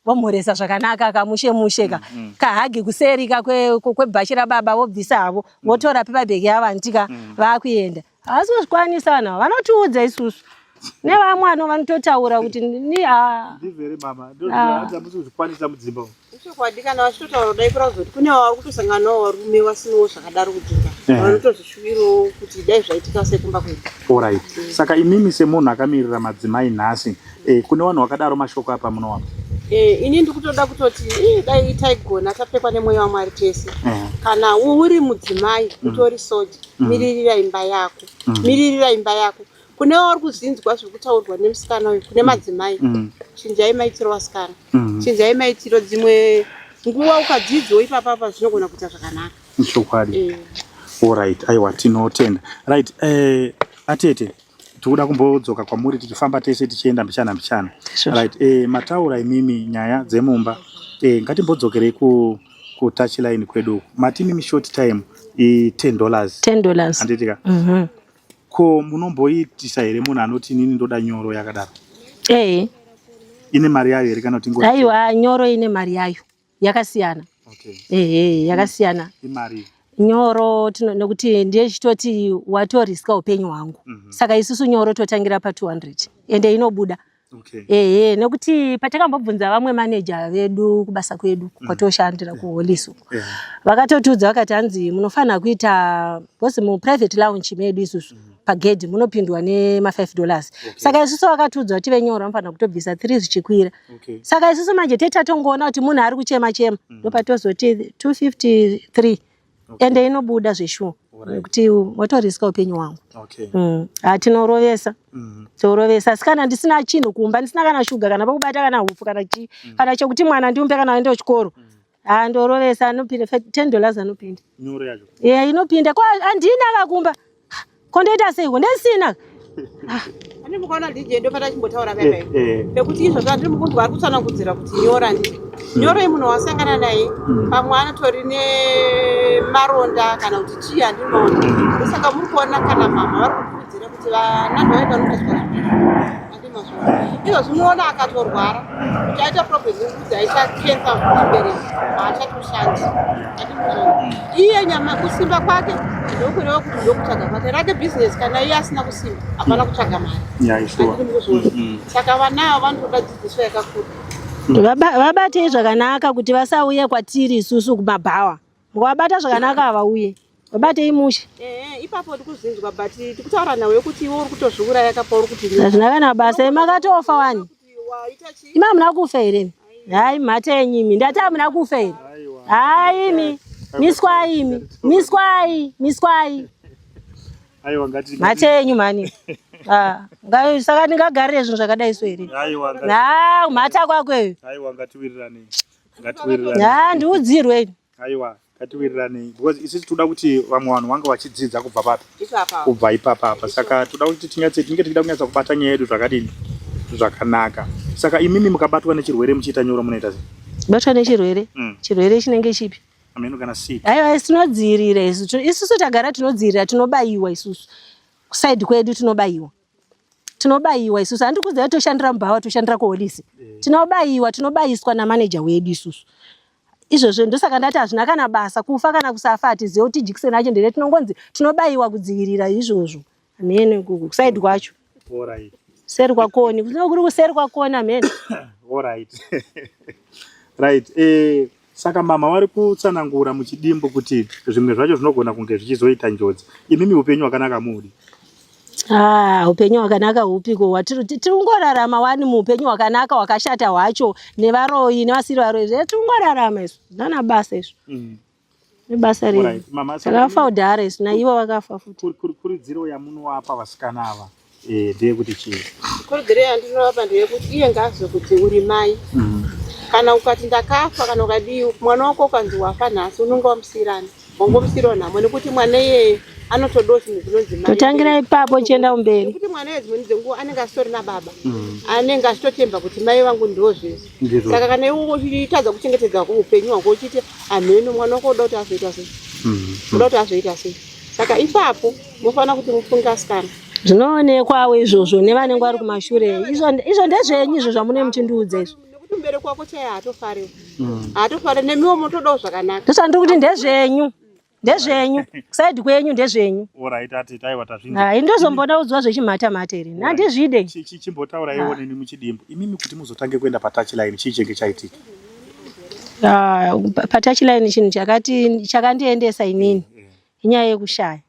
Vomhoresa zvakanaka, kamushe mushe, ka kahagi kuseri ka kwebhachi rababa, vobvisa havo, votora paper bag yavo, handitika? Vakuenda. Havasi kuzvikwanisa vanhu ava, vanotiudza isusu nevamwe ano vanototaura kuti ni ah,
Ndizvo here mama?
Ah.
Ndomusi kuzvikwanisa mudzimba umu?
Ichokwadi, kana vachitotaura kudai, kura kuzoti kune vari kutosanganawo varume vasinawo zvakadaro kudzimba, vanotozvishuvirawo kuti dai zvaitika sekumba kwedu.
Alright, saka imimi semunhu akamirira madzimai nhasi, kune vanhu vakadaro, mashoko apa munowapa?
Ini ndikutoda kutoti ii, dai taigona tapfekwa nemweya waMwari tese. Kana uri mudzimai utori soja, miririra imba yako, miririra imba yako. Kune vari kuzinzwa zviri kutaurwa nemusikana uyu, kune madzimai, chinjai maitiro vasikana, chinjai maitiro. Dzimwe nguva ukadzidzawo ipapapa zvinogona kuita zvakanaka.
Chokwadi. Alright, aiwa, tinotenda. Right, atete, tikuda kumbodzoka kwamuri tichifamba tese tichienda mbichana mbichana.
Izvozvo.
Right, mataura imimi nyaya dzemumba, ngatimbodzokerei ku touchline kwedu uku. Mati imimi short time i $10?
$10.
Handiti ka? Ko munomboitisa here munhu anoti inini ndoda nyoro yakadaro? Ine mari yayo here kana kuti ingori?
Aiwa, nyoro ine mari yayo yakasiyana. Ehe, yakasiyana.
Imari?
Nyoro nekuti ndiye chitoti watoriska upenyu hwangu, saka isusu nyoro totangira pa200, ende inobuda. Ehe, nekuti patakambobvunza vamwe maneja vedu kubasa kwedu kwatoshandira kuHollis uku, vakatotiudza, vakati hanzi munofanira kuita, because muprivate lounge medu isusu pagedhi munopindwa nema$5, saka isusu vakatiudza kuti venyoro vanofanira kutobvisa 3 zvichikwira. Saka isusu manje tetatongoona kuti munhu ari kuchema chema, ndopatozoti 253, ende inobuda zveshuwa, nekuti watoriska upenyu hwangu. Hatinorovesa, torovesa. Asi kana ndisina chinhu kumba, ndisina kana shuga, kana pokubata, kana hupfu, kana chii, kana chekuti mwana ndimupe kana aende kuchikoro, ha, ndorovesa, anopinda $10, anopinda.
Nyoro yacho?
Ye, inopinda. Kwa handina kakumba. Ko ndoita seiko ndisina.
Ah. Ane mukaona DJ ndopata chimbotaura baba. Eh, eh. Pekuti izvo zvandiri mukunzwa ari kutsanangudzira kuti nyora ndi. Nyora yemunhu wasangana naye hmm. pamwe anotori nemaronda kana kuti chii handiri maona. Hmm. Saka muri kuona kana mama vari kukurudzira kuti vana ndoenda vanotaswa zvinhu. Izvo zvinoona akatorwara kuti aita problem yekuti aita cancer muchibereko haachatoshandi. Iye nyama kusimba kwake ndokureva kuti ndokutsvaga kwake rake business kana iye asina kusimba hapana kutsvaga mari. Mm-hmm. Saka vana ava vanotoda dzidziso yakakura.
Vabatei zvakanaka kuti vasauye kwatiri isusu kumabhawa. Mukavabata zvakanaka havauye. Vabatei mushe.
Eh, ipapo ndikuzinzwa but tikutaura nawe yekuti iwe uri kutozviuraya kapa uri kuti
Hazvina kana basa imi makatofa wani. Imi hamuna kufa here? Hayi mhata yenyu imi. Ndati hamuna kufa here? Hayi imi. Miswai imi. Miswai. Miswai.
Aiwa ngati
mhata yenyu mhani. Ah, saka ndingagarire zvinhu zvakadai so here?
Aiwa.
Ah, mhata kwako iyo.
Aiwa ngatiwirirane. Ngatiwirirane.
Ah, ndiudzirwe.
Aiwa ngatiwiriranei because isusu toda kuti vamwe vanhu vange vachidzidza kubva papi kubva ipapa apa saka toda kuti tinyatse tinge tichida kunyatsa kubata nyaya yedu zvakadini zvakanaka saka imimi mukabatwa nechirwere muchiita nyoro munoita sei
batwa nechirwere mm. chirwere chinenge chipi
ameno kana sick
aiwa isi tinodziirira isu isusu tagara tinodziirira tinobayiwa isusu kusaidi kwedu tinobayiwa tinobayiwa isusu handi kuziva toshandira mubhawa toshandira kuholisi eh. tinobayiwa tinobayiswa namaneja wedu isusu izvozvo ndosaka ndati hazvina kana basa kufa kana kusafa hatizive kuti jikiseni acho ndere tinongonzi tinobayiwa kudzivirira izvozvo hamene kusaidi kwacho seri kwakoni kuri kuseri kwakoni hamene
right eh, Saka mama vari kutsanangura muchidimbu kuti zvimwe zvacho zvinogona kunge zvichizoita njodzi. Imimi upenyu hwakanaka muri?
Ah, upenyu hwakanaka hupiko hwatiri tiri kungorarama wani muupenyu hwakanaka hwakashata hwacho nevaroyi nevasiri varoyi zve tiri kungorarama isu zvana basa izvo mm. nebasa rei takafa kudhara isu naivo vakafa futi
kurudziro yamunovapa vasikana ava Eh, ndeyekuti chii?
Kurudziro yandinovapa ndeyekuti iye ngaazive kuti uri mai. Mm. Kana ukati ndakafa kana ukadii mwana wako ukanzi wafa nhasi unonge wamusiyirani wangomusiyirawo nhamo nekuti mwana iyeye anotodawo chinhu chinonzi mai.
Totangira ipapo chienda kumberi.
Nekuti mwana iye dzimweni dzenguva anenge asitori nababa. Mm. Anenge achitotemba kuti mai vangu ndoo zvese. Saka kana iwe uchitadza kuchengetedza upenyu hwako uchiti hameno mwana wako uda kuti azoita sei? Mm. Uda kuti azoita sei? Saka ipapo mofanira kuti mufunge asikana.
Zvinoonekwawo izvozvo nevanenge vari kumashure. Izvo izvo ndezvenyu izvo zvamune muchindiudza izvo.
Nekuti mubereki wako chaiye haatofariwo. Mm. Haatofari nemiwo motodawo zvakanaka.
Ndozvandiri kuti ndezvenyu. Ndezvenyu. Side kwenyu ndezvenyu.
Alright ati taiwa tazvinzwa.
Hai ndozomboda kudzwa zvechimhata mhata here. Handizvide.
Chimbotauraiwo neni muchidimbu. Imimi kuti muzotange kuenda patouch line chii chenge chaitika?
Ah, patouch line chinhu chakati chakandiendesa inini. Eh, eh. Inyaya yekushaya.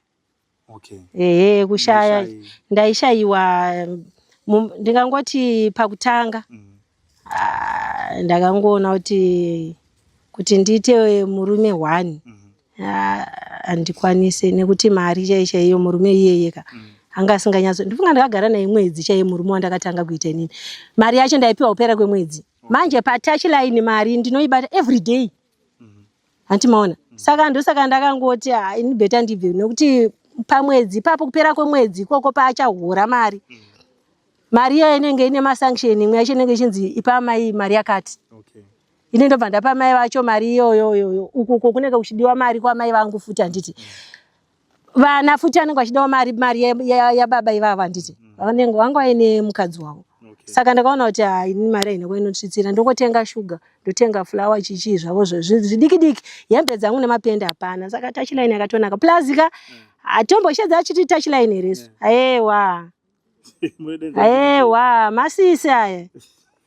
Okay.
Ehe, kushaya ndaishayiwa ndingangoti pakutanga mm. Ah, ndakangoona kuti kuti ndiite murume one mm. Ah, handikwanise nekuti mari chaiyo chaiyo murume iyeye ka mm. anga asinganyatso ndifunga ndakagara naye mwedzi chaiye murume wandakatanga kuita inini mari yacho ndaipiwa kupera kwemwedzi manje patouch line mari ndinoibata every day hanti maona saka ndosaka ndakangoti ah, ini beta ndibve nekuti pamwedzi ipapo kupera kwemwedzi ikoko paachahora mari mari iyoyo inenge ine masanction imwe yacho inenge ichinzi ipa mai mari yakati
Okay.
ini ndobva ndapa mai vacho mari iyoyo iyoyo uku uko kunenge kuchidiwa mari kwamai vangu futi handiti vana futi vanenge vachidawo mari mari yababa ivava handiti mm. vanenge vanga vaine mukadzi wavo okay. saka ndakaona kuti ah, ini mari haina kwainotsvitsira ndongotenga shuga ndotenga fulawa chichii zvavo zvidiki diki hembe dzangu nemapende hapana saka touchline yakatonaka plus ka mm. hatomboshedza achiti touchline here isu aewa Aewa, masisi aya.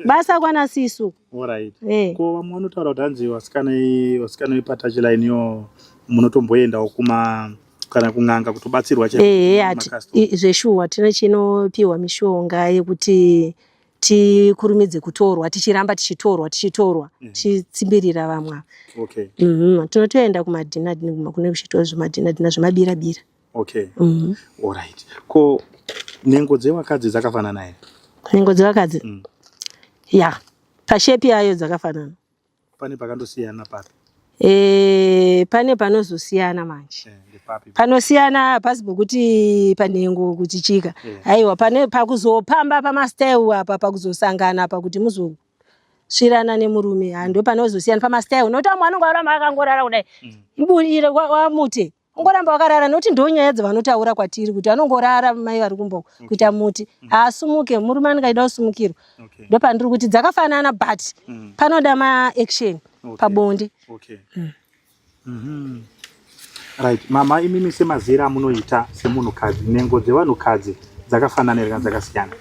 Basa kwana sisu.
Alright.
Eh.
Ko vamwe vanotaura kuti hanzi vasikana vasikana vepatouch line yo munotomboendawo kuma kana kun'anga kutobatsirwa
chaiko. Eh, ati zveshuwa tine chinopiwa mishonga yekuti tikurumidze kutorwa tichiramba tichitorwa tichitorwa mm. tichitsimbirira vamwe.
Okay.
Mhm. Mm Tinotoenda kumadhina kune kuchiitwa zvemadhina dhina zvemabira bira.
Okay. Mm -hmm. All right. Ko nhengo dzevakadzi dzakafanana here?
Nhengo dzevakadzi? Mm. Ya. Pashepi yayo dzakafanana.
Pane pakandosiyana papi?
E, pane panozosiyana manje
eh,
panosiyana hapasi pokuti panhengo kuti chika
eh.
aiwa pane pakuzopamba pamastyle apa pakuzosangana apa kuti muzosvirana nemurume hando panozosiyana pamastyle nokuti vamwe vanonge varamba vakangorara kudai iburire wamute ungoramba wakarara nokuti ndo nyaya dzavanotaura kwatiri kuti anongorara mai vari kumba uko kuita muti haasumuke murume anenge achida kusumukirwa
Okay.
ndopandiri kuti dzakafanana but panoda maaction
Okay.
pabonde
Okay. Mhm. Right, mama imimi semazera amunoita semunhukadzi, nhengo dzevanhukadzi dzakafanana here kana dzakasiyana?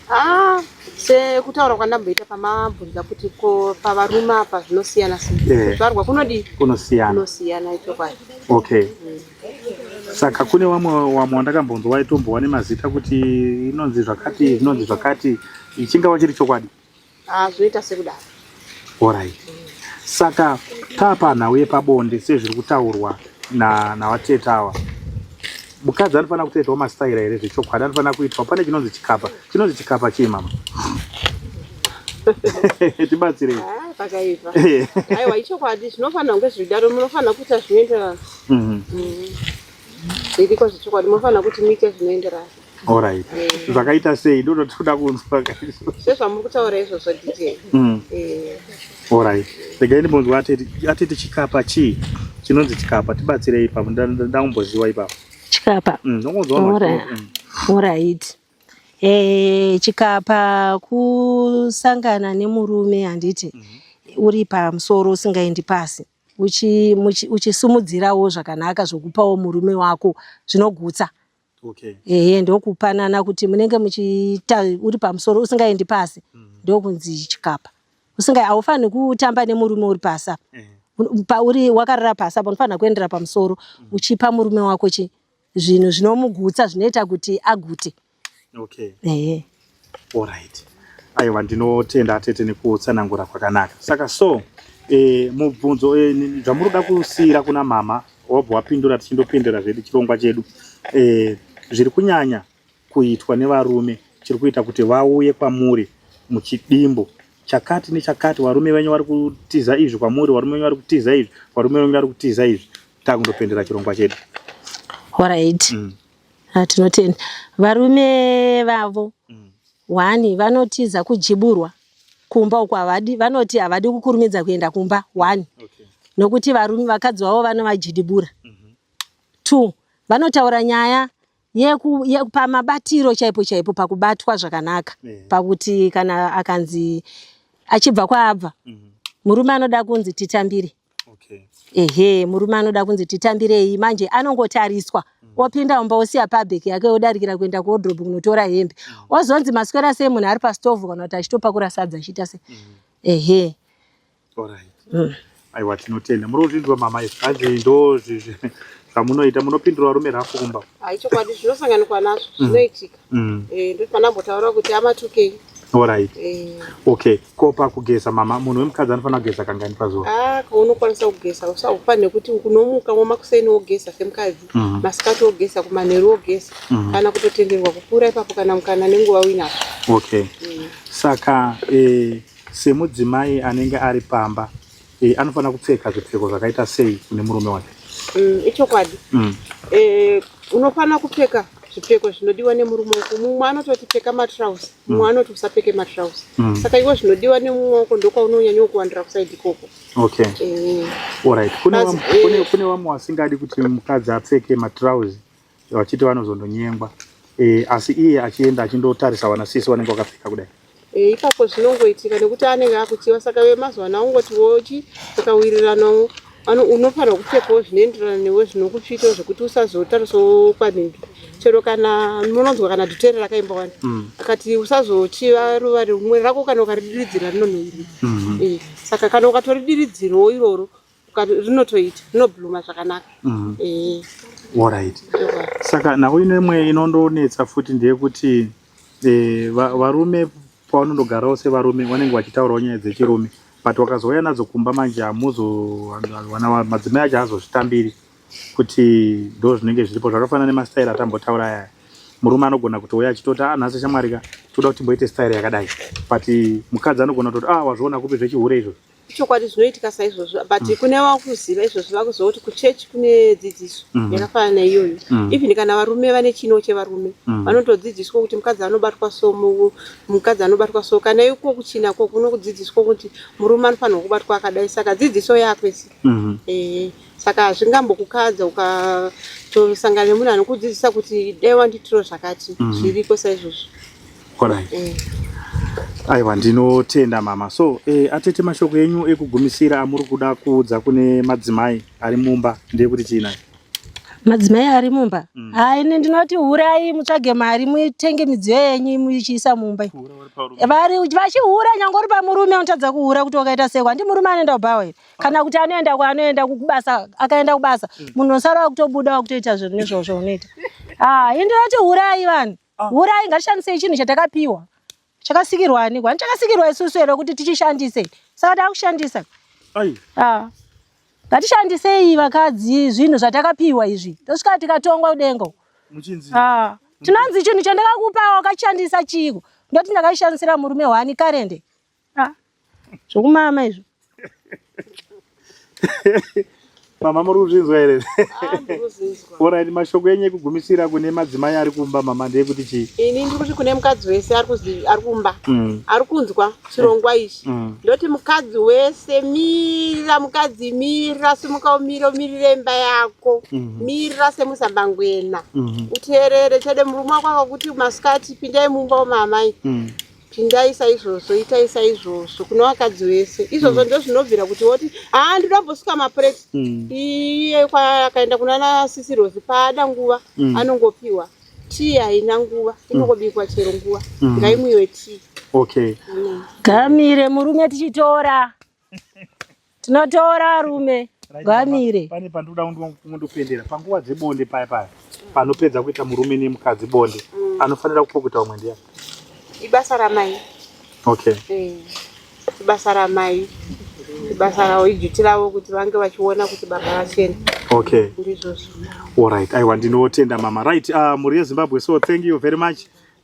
Ah, sekutaura kwandamboita pamabvunza kuti ko pavarume apa zvinosiyana sei
Eh.
kuzvarwa kunodii
Kunosiyana.
kunosiyana ichokwadi
Okay. Saka kune vamwe vamwe wandakambonzwa waitombowa nemazita kuti inonzi zvakati, inonzi zvakati, chingava chiri chokwadi.
Ah, zvinoita sekudaro.
Alright. Saka tapa nhau yepabonde sezviri kutaurwa na navatete ava. Mukadzi anofanira kutoitawo masitaira here zvechokwadi anofanira kuitwa pane chinonzi chikapa. Chinonzi chikapa chii mama? Tibatsirei.
Ah, pakaipa. Aiwa ichokwadi zvinofanira kunge zvidaro munofanira kuita zvinoenderana. Zviriko zvechokwadi munofanira kuti muite zvinoenderana.
Alright. Zvakaita sei ndotoda kunzwa.
Sezvamuri kutaura izvozvo DJ.
Alright. Regai ndimbonzwa atete atete chikapa chii? Chinonzi chikapa tibatsirei ipapo ndangomboziwa ipapo.
Chikapa.
Ndongonzwa vanhu
Alright. Alright. Chikapa kusangana nemurume handiti uri pamusoro usingaendi pasi uchisumudzirawo zvakanaka zvokupawo murume wako zvinogutsa.
Okay.
Ehe, ndokupanana kuti munenge muchiita uri pamusoro usingaendi pasi ndokunzi chikapa. Usinga haufaniri kutamba nemurume uri pasi apa. Pauri wakarara pasi apa unofanira kuendera pamusoro uchipa murume wako chi zvinhu zvinomugutsa zvinoita kuti agute.
Okay.
Ehe.
Alright. Aiwa ndinotenda atete nekutsanangura kwakanaka. Saka so mubvunzo zvamuri kuda kusiira kuna mama wabva wapindura tichindopindura zvedu chirongwa chedu zviri kunyanya kuitwa nevarume chiri kuita kuti vauye kwamuri muchidimbu chakati nechakati, varume venyu vari kutiza izvi kwamuri, varume venyu vari kutiza izvi, varume venyu vari kutiza izvi. Takundopendera chirongwa chedu.
Alright. Tinotenda. Varume vavo one vanotiza kujiburwa kumba uko havadi, vanoti havadi kukurumidza kuenda kumba one.
Okay.
Nokuti varume vakadzi vavo vanovajidibura. 2 vanotaura nyaya pamabatiro chaipo chaipo pakubatwa zvakanaka. Pakuti kana akanzi achibva kwaabva murume anoda kunzi titambire.
Okay.
Ehe, murume anoda kunzi titambirei manje anongotariswa opinda mumba osiya pabheki yake odarikira kuenda kuwardrobe kunotora hembe ozonzi maswera sei munhu ari pastovhu kana kuti achitopakura sadza achiita sei. Ehe.
Alright. Aiwa tinotenda. Muri kuzvinzwa mama izvi hanzi ndo zvamunoita munopindura varume rafu kumba.
Ichokwadi zvinosanganikwa nazvo zvinoitika. Ndopandambotaura kuti amatukei.
Alright. Okay. Ko pakugeza mama munhu wemukadzi anofanira kugeza kangani pazuva?
Ah, kaunokwanisa kugeza usaufanire kuti unomuka makuseni wogeza semukadzi, masikati wogeza, kumanheru wogeza, kana kutotenderwa kupfuura ipapo kana mukana nenguva uinazvo.
Okay. Saka semudzimai anenge ari pamba anofanira kupfeka zvipfeko zvakaita sei kune murume wake?
Ichokwadi. Unofanira kupfeka zvipfeko zvinodiwa nemurume wako. Mumwe anototi pfeka matrausi, mumwe anoti usapfeke matrausi. Saka iwe zvinodiwa nemumwe wako ndokwaunonyanya kuwandira kusaidi ikoko.
Okay. Alright. Kune vamwe vasingadi kuti mukadzi apfeke matrausi vachiti vanozondonyengwa. Asi iye achienda achindotarisa vana sisi vanenge vakapfeka kudai.
Ipapo zvinongoitika nekuti anenge akuchiva saka vemazuva ano ungoti wochi ukawiriranawo unofanira kupfekawo zvinoenderana newe zvinokufitawo zvekuti usazotarisawo kwanhingi chero kana munonzwa kana dhutere rakaimba wani akati usazochiva ruva rimwe rako kana ukaridiridzira rinonhuhwirira. Saka kana ukatoridiridzirawo iroro rinotoita rinobluma zvakanaka.
Alright. Saka nhau ino imwe inondonetsa futi ndeyekuti varume pavanondogarawo sevarume vanenge vachitaurawo nyaya dzechirume but wakazouya nadzo kumba manje hamuzo madzimai acho haazozvitambiri kuti ndo zvinenge zviripo zvakafanana nemasitaira atambotaura aya. Murume anogona kutouya achitoti ah nhasi shamwari ka toda kuti timboite style yakadai but mukadzi anogona kutoti ah wazviona kupi zvechihure izvo.
Ichokwadi zvinoitika saizvozvo but mm. kune vakuziva izvozvo vakuziva kuti kuchechi kune dzidziso mm. yakafanana neiyoyo mm. even kana varume vane chino chevarume mm. vanotodzidziswa kuti mukadzi anobatwa so mukadzi anobatwa so kana iko kuchina ko kunokudzidziswa kuti murume anofanirwa kubatwa akadai saka dzidziso yakwese mm -hmm. e, saka hazvingambokukadza ukatosangana nemunhu anokudzidzisa kuti dai wanditiro zvakati mm. zviriko saizvozvo
Alright. Eh. Aiwa ndinotenda mama. So eh, atete mashoko enyu ekugumisira amuri kuda kuudza kune madzimai ari mumba ndeyekuti chii naye?
Madzimai ari mumba? Mm. Hai ini ndinoti hurai mutsvage mari mutenge midziyo yenyu muchiisa mumba. Vari vachihura nyange uri pamurume unotadza kuhura kuti wakaita sei handi murume anoenda kubhawa here? Kana kuti anoenda kwaanoenda kubasa akaenda kubasa mm. munhu osara wakutobuda wakutoita zvinhu nezvozvo unoita. Ah, ini ndinoti hurai vanhu. Ah. Hurai ngatishandisei chinhu chatakapiwa. Chakasikirwa ani? Kwani chakasikirwa isusu here kuti tichishandise? Saka takushandisa.
Ai.
Ah. Ngatishandisei vakadzi zvinhu zvatakapiwa izvi. Tosvika tikatongwa kudenga.
Muchinzi.
Ah. Tinonzi chinhu chandakakupa wakachishandisa chiiko? Ndoti ndakachishandisira murume hwani karende. Ah, zvokumama izvo.
Mama muri kuzvinzwa here? Ah, Alright, mashoko enyu ekugumisira kune madzimai ari kumba mama ndeyekuti chii?
Ini ndiri kuti kune mukadzi wese ari kumba mm. ari kunzwa chirongwa ichi mm. ndoti mukadzi wese mira mukadzi mira simuka umire umirire imba yako mm -hmm. mira semusambangwena mm -hmm. uteerere chede murume wako akakuti masikati pindai mumba umaamai mm. Pindai saizvozvo, itai saizvozvo kune vakadzi vese. Izvozvo mm. ndozvinobvira kuti woti haa ndinoda kumbosuka mapureti. Mm. Iye akaenda kuna na sisi Rozi paada nguva mm. anongopiwa. Tii haina nguva, inongobikwa chero nguva. Mm. Ngaimwiwe tii.
Okay.
Mm.
Gamire murume tichitora. Tinotora arume gamire.
Pane pandinoda kundopendera panguva dzebonde paya paya panopedza kuita murume nemukadzi bonde mm. anofanira kupukuta umwe ndiani?
Ibasa ramai.
Okay.
Eh, ibasa ramai. Ibasa ravo iduty ravo kuti vange vachiona kuti baba vachena.
Okay.
Ndizvozvo.
All right. Aiwa ndinotenda mama. Right, uh, mhuri yeZimbabwe so thank you very much.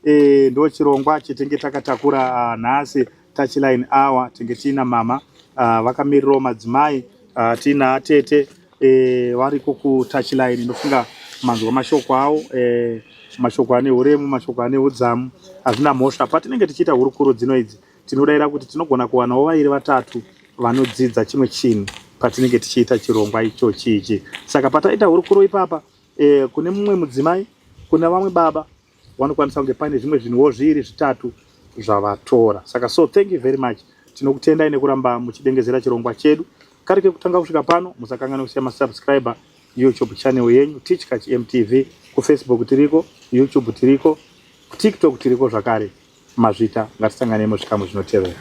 E, ndo chirongwa chetenge takatakura uh, nhasi touchline hour tenge tiina mama uh, vakamirirawo madzimai uh, tiina atete e, variko kutouchline ndofunga manzwa mashoko awo e, mashoko ane uremu mashoko ane udzamu hazvina mhosva patinenge tichiita hurukuro dzino idzi tinodaira kuti tinogona kuwanawo vairi vatatu vanodzidza chimwe chinhu patinenge tichiita chirongwa ichochi ichi saka pataita hurukuro ipapa e, kune mumwe mudzimai kuna vamwe baba vanokwanisa kunge paine zvimwe zvinhuwo zviiri zvitatu zvavatora saka so thank you very much tinokutendai nekuramba muchidengezera chirongwa chedu kari kekutanga kusvika pano musakanganwe kusiya masubscriber youtube channel yenyu tichkach mtv kufacebook tiriko youtube tiriko kutiktok tiriko zvakare mazvita ngatisanganei muzvikamu zvinotevera.